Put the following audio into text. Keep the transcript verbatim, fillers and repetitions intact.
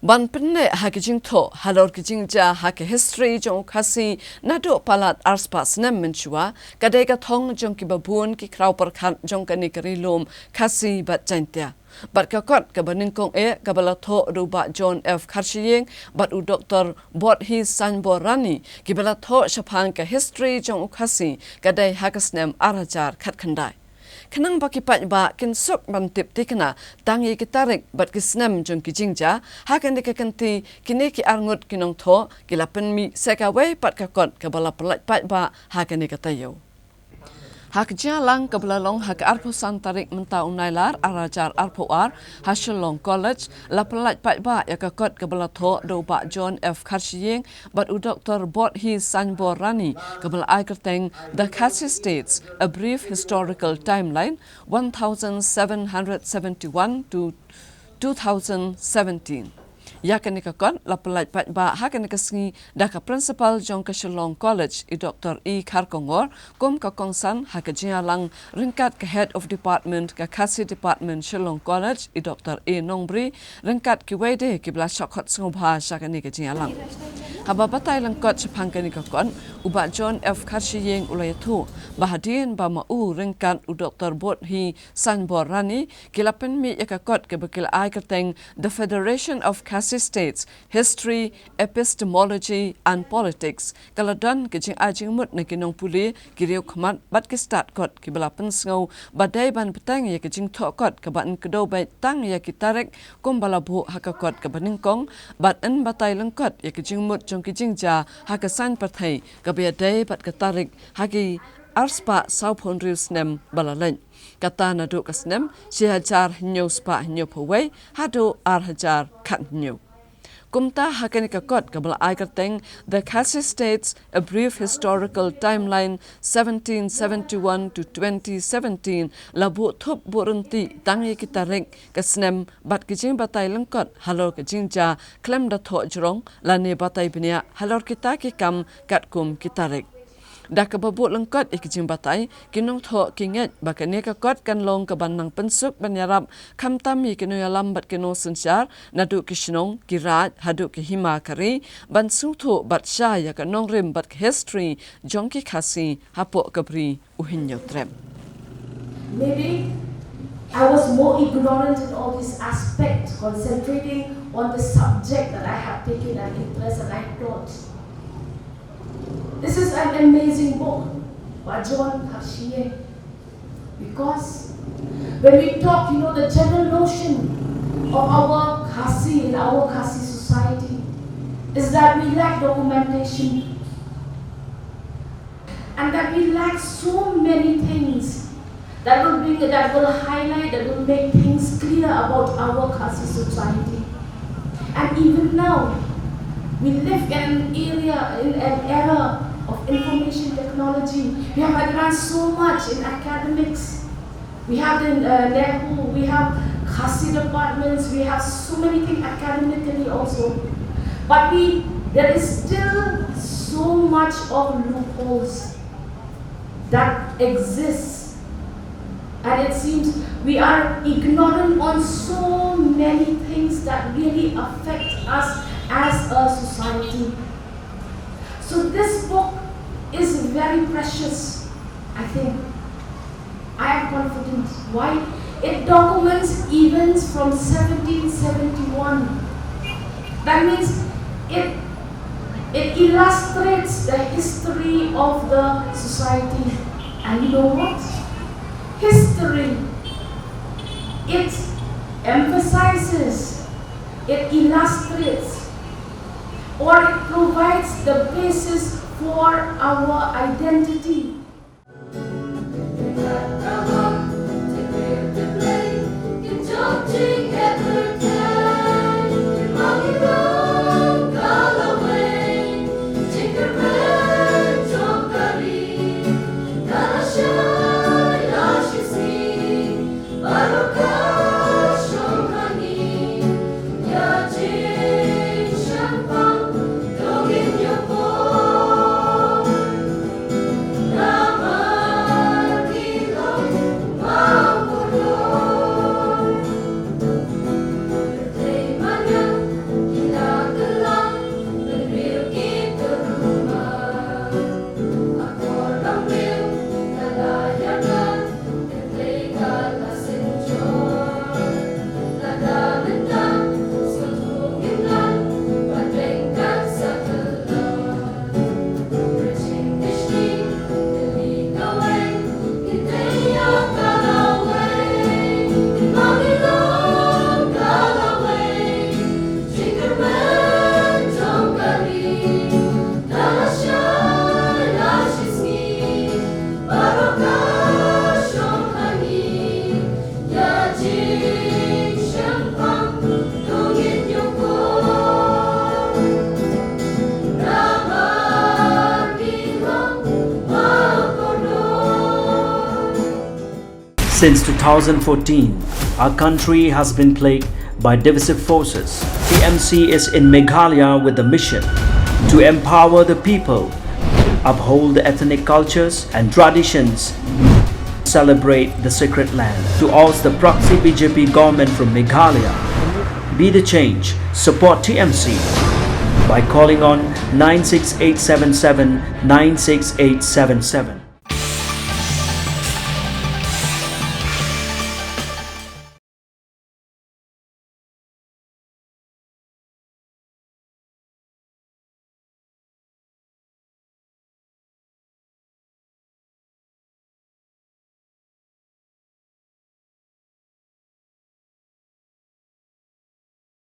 Ban pynneh ha ki jingthoh halor ki jingjia ha ka history jong u Khasi naduh palat arspah snem mynshuwa, ka dei ka thong jong kiba bun ki khraw pyrkhat jong kane ka ri lum Khasi bad Jaintia. Bad ka kot kaba nyngkong eh kaba la thoh da u Bah John F Kharshiing bad u Doktor Borhi Sanbor Rani, kiba la thoh shaphang ka history jong u Khasi, ka dei ha ka snem ar hajar khatkhyndai. Khnang ba ki paidbah kin suk ban tip thikna tang ïa ki tarik bad ki snem jong ki jingjia ha kane ka kynti, kine ki arngut ki nongthoh ki la pynmih sa kawei pat ka kot kaba la pyllait paidbah ha kane ka taïew. Ha ka jingïalang kaba la long ha ka arphew san tarik mynta u Nailar ar hajar arphew ar ha Shillong College, la pyllait paidbah ïa ka kot kaba la thoh da u Bah John F Kharshiing bad u Doktor Borhi Sanbor Rani, kaba la ai kyrteng The Khasi States: A Brief Historical Timeline, one thousand seven hundred seventy-one to two thousand seventeen. Ïa kane ka kot la pyllait paidbah ha kane ka sngi da ka Principal jong ka Shillong College, i Doktor E Kharkongor, kum ka kongsan ha ka jingïalang ryngkat ka Head of Department ka Khasi Department, Shillong College, i Doktor A Nongbri, ryngkat kiwei de kiba la shah khot sngewbha sha kane ka jingïalang. Haba batai lyngkot shaphang kane ka kot, u Bah John F Kharshiing u la ïathuh ba hadien ba ma u ryngkat u Doktor Borhi Sanbor Rani ki la pynmih ïa ka kot kaba ki la ai kyrteng The Federation of Khasi States: History, Epistemology and Politics, ka la don ka jingai jingmut na ki nongpule, ki riewkhmat bad ki stad kot kiba la pynsngew ba dei ban bteng ïa ka jingthoh kot kaba yn kdew beit tang ïa ki tarik kumba la buh ha ka kot kaba nyngkong, bad yn batai lyngkot ïa ka jingmut jong ki jingjia ha ka saiñ pyrthei kaba ïadei bad ka tarik ha ki arspah sawphew hynriew snem ba la leit, kata naduh ka snem shi hajar hynñiew spah hynñiewphew wei haduh ar hajar khathynñiew. Kumta ha kane ka kot kaba la ai kyrteng The Khasi States: A Brief Historical Timeline, seventeen seventy-one to twenty seventeen, la buh thup buh ryntih tang ïa ki tarik, ka snem bad ki jingbatai lyngkot halor ka jingjia, khlem da thoh jrong lane batai bniah halor kita ki kam katkum ki tarik. Da kaba buh lyngkot ïa ki jingbatai, ki nongthoh ki ngeit ba kane ka kot kan long kaban nang pynsuk ban ïarap khamtam ïa ki nongïalam bad ki nongsynshar naduh ki shnong, ki raid haduh ki hima ka ri, ban sngewthuh bad shai ïa ka nongrim bad ka history jong ki Khasi hapoh ka Bri u Hynñiewtrep. Maybe I was more ignorant in all these aspects, concentrating on the subject that I have taken an interest and I thought, this is an amazing book by John Kharshiing. Because when we talk, you know, the general notion of our Khasi, in our Khasi society, is that we lack documentation. And that we lack so many things that will bring, that will highlight, that will make things clear about our Khasi society. And even now, we live in an area, in an era of information technology. We have advanced so much in academics. We have the, uh, NEHU, we have Khasi departments, we have so many things academically also. But we, there is still so much of loopholes that exists. And it seems we are ignorant on so many things that really affect us as a society. So this book is very precious, I think. I am confident. Why? It documents events from seventeen seventy-one. That means it, it illustrates the history of the society. And you know what? History, it emphasizes, it illustrates, or it provides the basis for our identity. Since two thousand fourteen, our country has been plagued by divisive forces. T M C is in Meghalaya with the mission to empower the people, uphold the ethnic cultures and traditions, celebrate the sacred land. To oust the proxy B J P government from Meghalaya, be the change, support T M C by calling on nine six eight seven seven nine six eight seven seven.